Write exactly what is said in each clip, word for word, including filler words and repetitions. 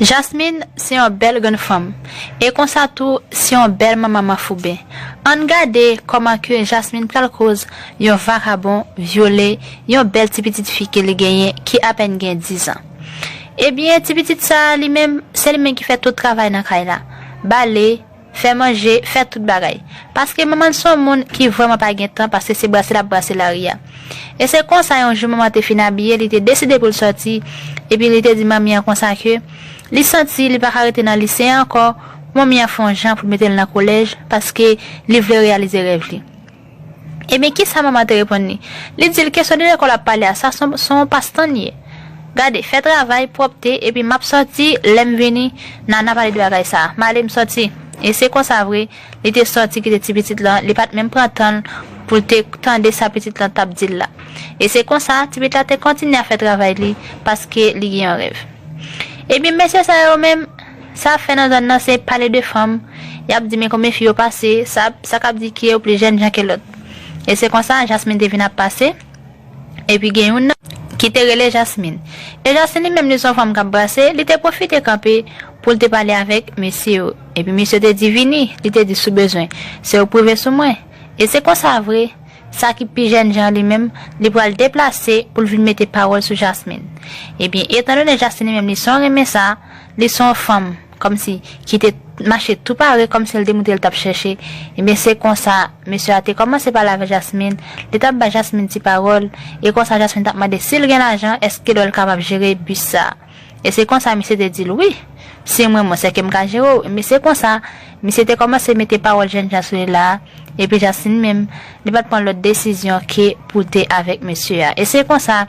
Jasmine se yon bèl grann fanm, e konsa tou se yon bèl manman manfouben. Ann gade kòman ke Jasmine pral koz yon vakabon vyole yon bèl ti pitit fi ke li genyen ki apèn gen diz an. Ebyen, ti pitit sa a li menm, se li menm ki fè tout travay nan kay la. Bale, fè manje, fè tout bagay. Paske manman l se yon moun ki vrèman pa gen tan, paske se brase l ap brase lari a. E se konsa yon jou manman te fin abiye, li te deside pou l sòti, epi li te di manmi an konsa ke li santi li pa ka rete nan lise a ankò, pou manmi an fè yon jan pou l mete l nan kolèj, paske li vle reyalize rèv li. Ebyen, kisa manman te reponn li? Li di l kesyon de lekòl ap pale a, sa se yon, se yon pastan l ye. Gade, fè travay, pwòpte, epi m ap sòti, lè m vini, n a, n a pale de bagay sa a. M ale, m sòti. E se konsa vre, li te sòti kite ti pitit lan, li pa t menm pran tan l pou l te tande sa pitit lan t ap di l la. E se konsa, ti pitit la te kontinye ap fè travay li, paske li gen yon rèv. Ebyen, mesye sa yo menm, sa fè nan zòn nan se pale de fanm. Y ap di men konbyen fi yo pase, sa, sa k ap di ke yo plis jèn jan ke lòt. E se konsa, Jasmine te vin ap pase. Epi gen youn nan ki te rele Jasmine. E Jasmine li menm li se yon fanm k ap brase, li te pwofite kanpe pou l te pale avèk mesye yo. Epi mesye yo te di vini, li te di si w bezwen, se w k prive sou mwen. E se konsa vre, sa ki pi jèn jan li menm, li pral deplase pou l vin mete pawòl sou Jasmine. Ebyen, etandone Jasmine li menm li se yon renmen sa, li se yon fanm kòmsi ki te mache tou pare kòmsi l te montre l t ap chèche. Ebyen, se konsa mesye a te kòmanse pale avèk Jasmine, li t ap bay Jasmine ti pawòl, e konsa Jasmine t ap mande si l gen lajan, èske l wè l kapab jere bis sa a. E se konsa misye te di l wi, si mwen mwen sè ke m ka jere w. Ebyen, se konsa misye te kòmanse mete pawòl jèn jan sou li la a, epi Jasmine menm, li pa t pran lòt desizyon ke pou l te avèk mesye a. E se konsa,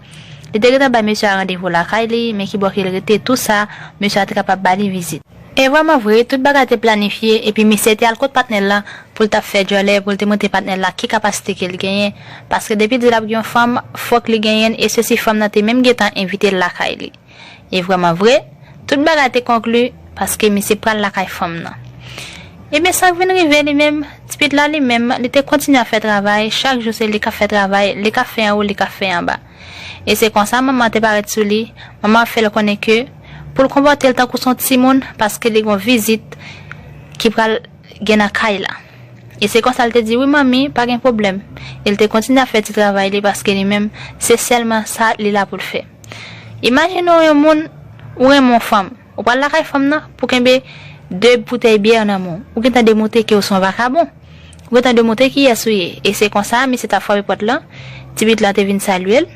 li te gentan bay mesye a randevou lakay li, men kibò ke l rete, tou sa, mesye a te kapab ba li vizit. E vrèman vre, tout bagay te planifye, epi misye te al kot patnè l lan pou l t ap fè djòlè, pou l te montre patnè l la ki kapasite ke l genyen, paske depi l di l ap gen yon fanm, fòk li genyen l, e sesi fanm nan te menm gentan envite l lakay li. E vrèman vre, tout bagay te konkli, paske misye pral lakay fanm nan. Ebyen, sa k vin rive li menm, ti pitit la li menm, li te kontinye ap fè travay, chak jou se li k ap fè travay, li k ap fè anwo, li k ap fè anba. E se konsa manman an te parèt sou li, manman an fè l konnen ke pou l konpòte l tankou se yon timoun, paske li gen yon vizit ki pral gen nan kay la. E se konsa l te di, wi manmi, pa gen pwoblèm. E l te kontinye ap fè ti travay li, paske li menm, se sèlman sa li la pou l fè. Imajine w yon moun, ou renmen yon fanm, ou pral lakay fanm nan pou kenbe de boutèy byè nan men w. Ou gentan demontre ke w se yon vakabon. Ou gentan demontre kiyès ou ye. E se konsa, misye t ap frape pòt lan, ti pitit lan te vin salye l.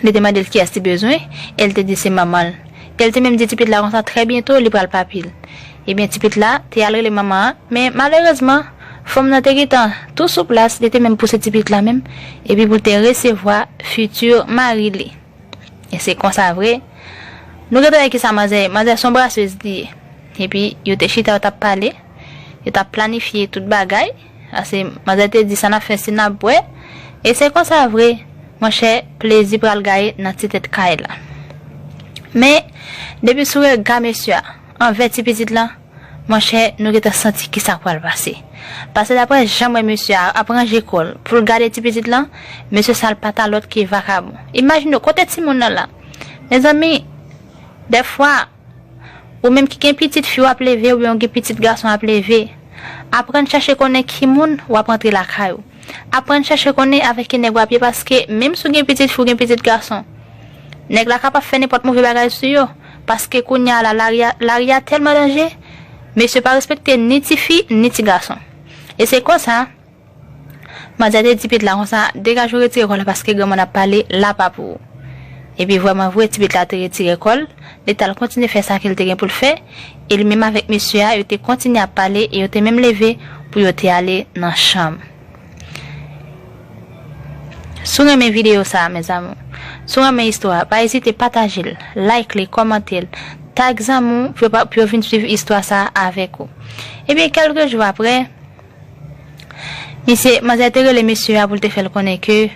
Li te mande l kiyès li bezwen, e l te di se manman l. E l te menm di ti pitit la konsa, trè byento, li pral papi l. Ebyen, ti pitit la te al rele manman an, men malerezman, fanm nan te gentan tou sou plas, li te menm pouse ti pitit la menm, epi pou l te resevwa fiti mari li. E se konsa vre. Nou gentan wè kisa manzè, manzè se yon brasez li ye. Epi, yo te chita, yo t ap pale, yo t ap planifye tout bagay. Ase, manzè te di sa n ap fè, si n ap bwè. E se konsa vre, monchè, plezi pral gaye nan ti tèt kay la. Men, depi sou rega mesye a, anvè ti pitit lan, monchè, nou gentan santi kisa k pral pase. Paske daprè jan m wè mesye a ap ranje kò l pou l gade ti pitit lan, mesye sa l pa ta lòt ke vakabon. Imajine w, kote timoun nan la? Mezanmi, dèfwa, ou menm ki gen pitit fi w ap leve oubyen w gen pitit gason w ap leve, aprann chèche konnen ki moun w ap antre lakay ou. Aprann chèche konnen avèk ki nèg w ap ye, paske menm si w gen pitit fi, w gen pitit gason, nèg la kapab fè nenpòt move bagay sou yo. Paske kounye a la, lari a, lari a tèlman danje, mesye pa respekte ni tifi, ni ti gason. E se konsa, manzè te di pitit la konsa, degaje w retire kò w la paske granmoun ap pale, la pa pou ou. Epi vrèman vre, ti pitit la te retire kò l, li t al kontinye fè sa ke l te gen pou l fè, e li menm avèk mesye a, yo te kontinye ap pale, e yo te menm leve pou yo te ale nan chanm. Si w renmen videyo sa a, mes amours, si w renmen istwa a, pa ezite pataje l, like li, kòmante l, tag zanmi w pou yo pa, pou yo vin swiv istwa sa a avèk ou. Ebyen, kèlke jou aprè, misye, manzè te rele mesye a pou l te fè l konnen ke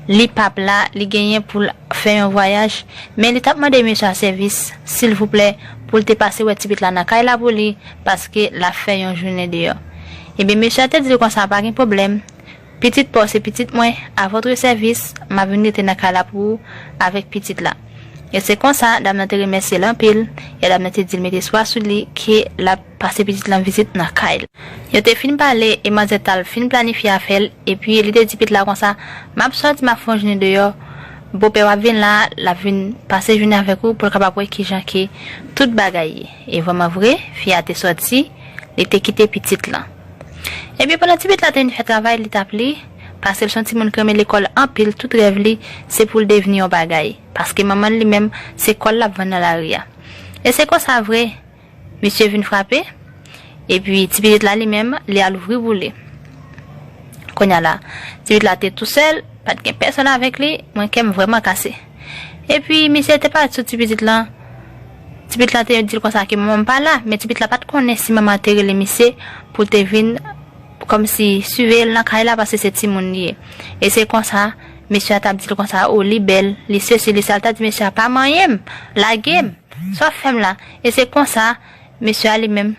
li p ap la, li genyen pou l fè yon vwayaj, men li t ap mande mesye a sèvis, silvouplè, pou l te pase wè ti pitit la nan kay la pou li, paske l ap fè yon jounen deyò. Ebyen, mesye a te di l konsa, pa gen pwoblèm, Pitit pa w se pitit mwen, à votre service, m ap vin rete nan kay la pou ou avèk pitit la. E se konsa, dam nan te remèsye l anpil, e dam nan te di l met espwa sou li ke l ap pase pitit lan vizit nan kay l. Yo te fin pale, e manzè t al fin planifye afè l, epi li te di pitit la konsa, m ap sòti, m ap fè yon jounen deyò, bopè w ap vin la, l ap vin pase jounen avèk ou pou l kapab wè kijan ke tout bagay ye. E vrèman vre, fi a te sòti, li te kite pitit lan. Ebyen, pandan ti pitit la te vin fè travay li t ap li, paske l se yon timoun ki renmen lekòl anpil, tout rèv li, se pou l devni yon bagay. Paske manman l li menm, se kòl l ap vann nan lari a. E se konsa vre, misye vin frape, epi ti pitit la li menm, li al ouvri boule. Kounye a la, ti pitit la te tousèl, pa t gen pèsonn avèk li, mwen kè m vrèman kase. Epi misye te pale sou ti pitit lan. Ti pitit lan te di l konsa ke manman m pa la, men ti pitit la pa t konnen si manman an te rele misye pou l te vin kòmsi siveye l nan kay la paske se timoun li ye. E se konsa, mesye a t ap di l konsa, o, li bèl, li sesi, li sa, l ta di mesye a pa manyen m, lage m, sa w ap fè m la? E se konsa, mesye a li menm,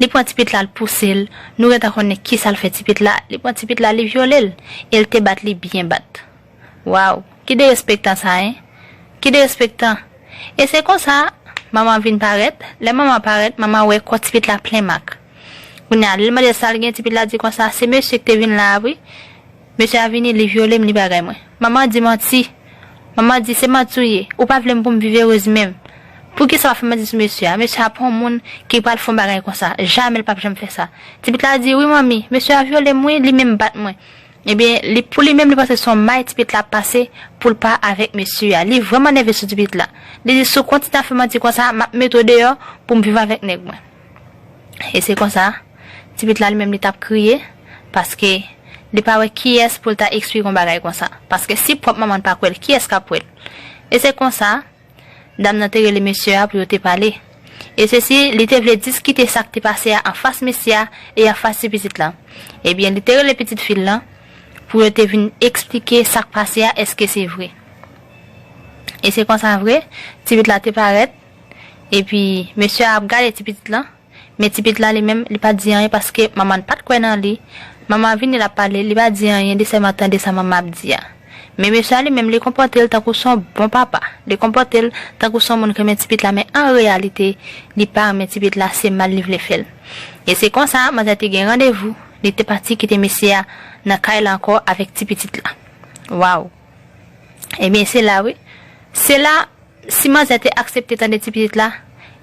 li pran ti pitit la, l pouse l, nou gentan konnen kisa l fè ti pitit la, li pran ti pitit la, li vyole l, e l te bat li byen bat. Waw, ki derespektan sa, en? Ki derespektan. E se konsa, manman vin parèt. Lè manman parèt, manman wè kò ti pitit la plen mak. Kounye a, lè l mande l sa l gen, ti pitit la di konsa, se mesye ki te vin la a wi. Mesye a vini, li vyole m, li bagay mwen. Manman di manti. Manman di, se manti w ye. Ou pa vle m pou m viv erez menm. Poukisa w ap fè manti sou mesye a? Mesye a pa yon moun ki pral fè yon bagay konsa. Jamè l p ap janm fè sa. Ti pitit la di, wi manmi, mesye a vyole m wi, li menm bat mwen. Ebyen, li, pou li menm, li panse se yon may ti pitit la ap pase pou l pa avèk mesye a. Li vrèman nève sou ti pitit la. Li di, si w kontinye ap fè manti konsa, m ap mete w deyò pou m viv avèk nèg mwen. E se konsa, ti pitit la li menm li t ap kriye, paske li pa wè kiyès pou l ta eksplike yon bagay konsa. Paske si pwòp manman l pa kwè l, kiyès k ap kwè l? E se konsa, dam nan te rele mesye a pou yo te pale. E sesi, li te vle diskite sa k te pase a anfas mesye a e anfas ti pitit lan. Ebyen, li te rele pitit fi l lan pou yo te vin eksplike sa k pase a, èske se vre. E se konsa vre, ti pitit la te parèt, epi mesye a ap gade ti pitit lan, men ti pitit la li menm, li pa t di anyen paske manman l pa t kwè nan li. Manman an vini, l ap pale, li pa di anyen, li sèlman tande sa manman ap di a. Men mesye a li menm, li konpòte l tankou se yon bon papa. Li konpòte l tankou se yon moun ki renmen ti pitit la, men an reyalite, li pa renmen ti pitit la, se mal li vle fè l. E se konsa, manzè te gen randevou, li te pati kite mesye a nan kay la ankò avèk ti pitit la. Waw! Ebyen, se la wi. Se la, si manzè te aksepte tande ti pitit la,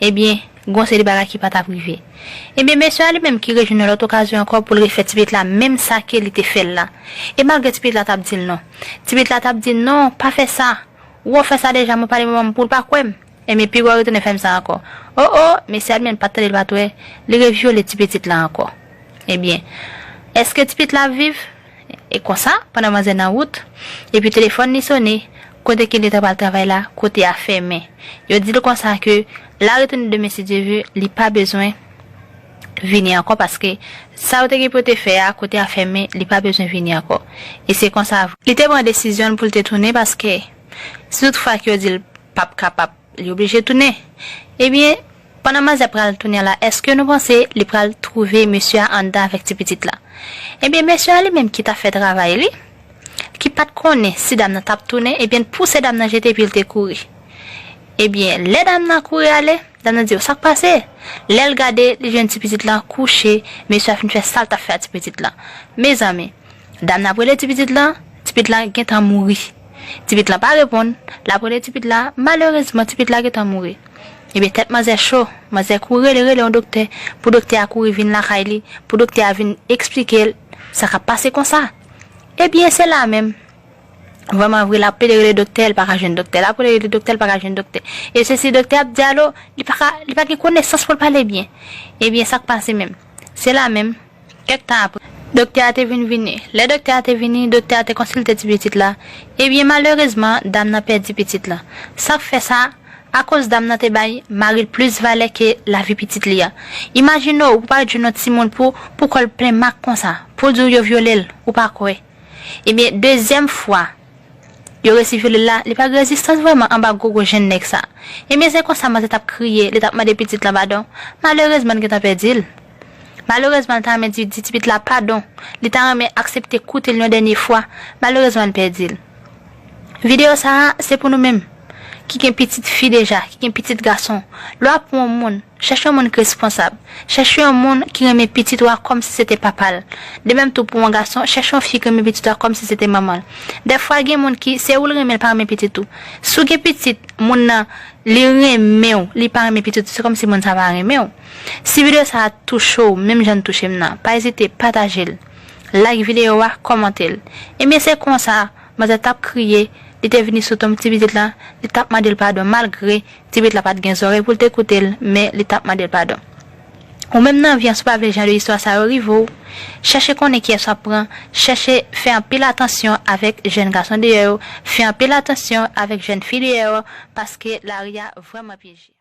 ebyen, gon seri bagay ki pa t ap rive. Ebyen, mesye a li menm ki rejwenn yon lòt okazyon ankò pou l refè ti pitit la menm sa ke li te fè l la. E malgre ti pitit la t ap di l non. Ti pitit la t ap di l non, pa fè sa. Ou fè sa deja, mwen pale manman m pou l pa kwè m. Ebyen, piga w retounen fè m sa ankò. O, o, mesye a li menm pa t tande, l pa t wè, li revyole ti pitit la ankò. Ebyen, èske ti pitit la ap viv? E konsa, pandan manzè nan wout, epi telefòn li sone, kote ke li ta pral travay la, kote a fèmen. Yo di l konsa ke l a retounen demen si Dye ve, li pa bezwen vini ankò paske sa yo te gen pou yo te fè a, kote a fèmen, li pa bezwen vini ankò. E se konsa, li te pran desizyon l pou l te tounen paske si toutfwa ke yo di l p ap kapab li oblije tounen. Ebyen, pandan manzè pral tounen la, èske nou panse li pral twouve mesye a anndan avèk ti pitit la? Ebyen, mesye a li menm ki t ap fè travay li, ki pa t konnen si dam nan t ap tounen, ebyen, l pouse dam nan jete pye l te kouri. Ebyen, lè dam nan kouri ale, dam nan di yo, sa k pase? Lè l gade, li jwenn ti pitit lan kouche, mesye a fin fè sa l t ap fè a ti pitit lan. Mezanmi, dam nan ap rele ti pitit lan, ti pitit lan gentan mouri. Ti pitit lan pa reponn, l ap rele ti pitit la, malerezman, ti pitit la gentan mouri. Ebyen, tèt manzè cho, manzè kouri rele, rele yon doktè, pou doktè a kouri vin lakay li, pou doktè a vin eksplike l sa k ap pase konsa. Ebyen, se la menm. Vrèman vre, l ap pede rele doktè, l pa ka jwenn doktè, l ap pede rele doktè, l pa ka jwenn doktè. E sesi, doktè ap di alo, li pa ka, li pa gen konesans pou l pale byen. Ebyen, sa k pase menm? Se la menm, kèk tan apre, doktè a te vin vini. Lè doktè a te vini, doktè a te konsilte ti pitit la. Ebyen, malerezman, dam nan pèdi pitit la. Sa k fè sa? Akoz dam nan te bay mari l plis valè ke lavi pitit li a. Imajine w, ou parèt jwenn yon timoun pou, pou kò l plen mak konsa, pou l di w yo vyole l, ou pa kwè. Ebyen, dezyèm fwa, yo resi vyole l la, li pa gen rezistans vrèman anba gwo gwo jèn nèg sa. Ebyen, se konsa manzè t ap kriye, li t ap mande pitit lan padon. Malerezman, li gentan pèdi l. Malerezman, li ta renmen di, di ti pitit la padon. Li ta renmen aksepte koute l yon dènye fwa. Malerezman, li pèdi l. Videyo sa a, se pou nou menm ki gen pitit fi deja, ki gen pitit gason. Lè w ap pran yon moun, chèche yon moun ki responsab. Chèche yon moun ki renmen pitit ou a kòmsi se te papa l. De menm tou pou yon gason, chèche yon fi ki renmen pitit ou a kòmsi se te manman l. Dèfwa, gen moun ki, se ou l renmen, l pa renmen pitit ou. Si w gen pitit, moun nan, li renmen w, li pa renmen pitit ou, se kòmsi moun sa pa renmen w. Si videyo sa a touche w, menm jan l touche m nan, pa ezite pataje l. Like videyo a, kòmante l. Ebyen, se konsa, manzè t ap kriye, li te vini sou tonm ti pitit la, li t ap mande l padon, malgre ti pitit la pa t gen zòrèy pou l te koute l, men li t ap mande l padon. Ou menm nan vi an, si w pa vle jan de istwa sa yo rive w, chèche konnen kiyès w ap pran, chèche fè anpil atansyon avèk jèn gason deyò yo, fè anpil atansyon avèk jèn fi deyò yo, paske lari a vrèman pyeje.